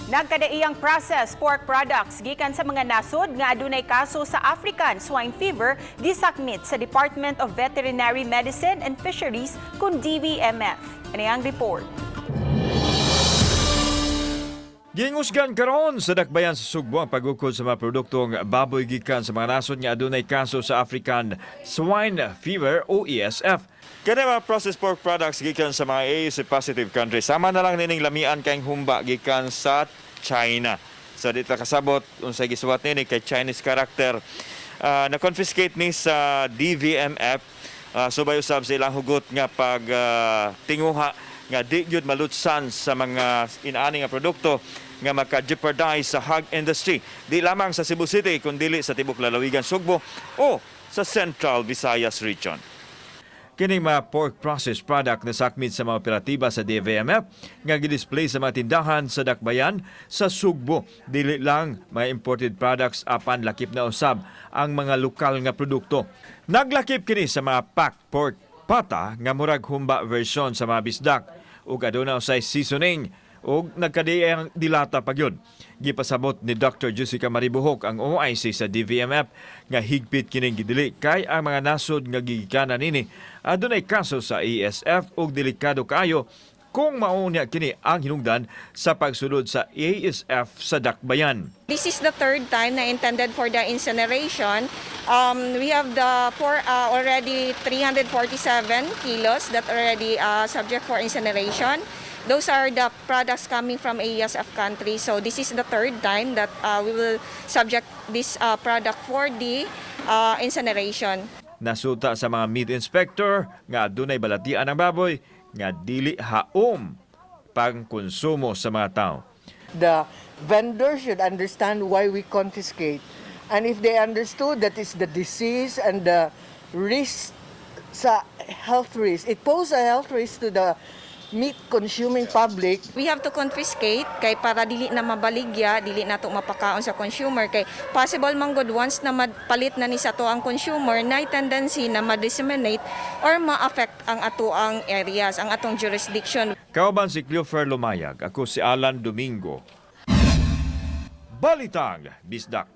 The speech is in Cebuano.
Nagkadaiyang processed pork products gikan sa mga nasod nga adunay kaso sa African Swine Fever gisakmit sa Department of Veterinary Medicine and Fisheries kun DVMF. Kini ang report. Gingusgan karon sa dakbayan sa Sugbo ang pagukod sa mga produktong baboy gikan sa mga nasod nga adunay kaso sa African Swine Fever o ASF. Kani mga processed pork products gikan sa mga ASF positive countries. Sama na lang nining lamian kay humba gikan sa China. So di ta kasabot unsay gisuwat nini kay Chinese character. Na-confiscate ni sa DVMF subay usab sa ilang hugot nga pag tinguha nga di gyud malutsan sa mga inaani nga produkto nga maka-jeopardize sa hog industry, di lamang sa Cebu City kundi sa tibok lalawigan Sugbo o sa Central Visayas region. Kining mga pork processed product na sakmit sa mga operatiba sa DVMF nga gidisplay sa mga tindahan sa dakbayan sa Sugbo. Dili lang mga imported products apan lakip na usab ang mga lokal nga produkto. Naglakip kini sa mga packed pork pata nga murag humba version sa mga bisdak ug aduna usay seasoning ug nagkadaiyang dilata pa gyud. Gipasabot ni Dr. Jessica Maribuhok, ang OIC sa DVMF, nga higpit kining gidili kay ang mga nasod nga gigikanan nini adunay kaso sa ASF ug delikado kaayo kung mao nya kini ang hinungdan sa pagsulod sa ASF sa dakbayan. This is the third time na intended for the incineration. We have the four, already 347 kilos that already subject for incineration. Those are the products coming from ASF country. So this is the third time that we will subject this product for the incineration. Nasuta sa mga meat inspector nga adunay balatian ang baboy nga dili haom pangkonsumo sa mga tao. The vendor should understand why we confiscate. And if they understood that it's the disease and the risk sa health risk, it poses a health risk to the meat consuming public. We have to confiscate kay para dili na mabaligya, dili na to mapakaon sa consumer kay possible man gud once na mapalit na ni sa ato ang consumer na tendency na ma-disseminate or ma-affect ang atoang areas, ang atong jurisdiction. Kauban si Cleofer Lumayag, ako si Alan Domingo. Balitang Bisdak.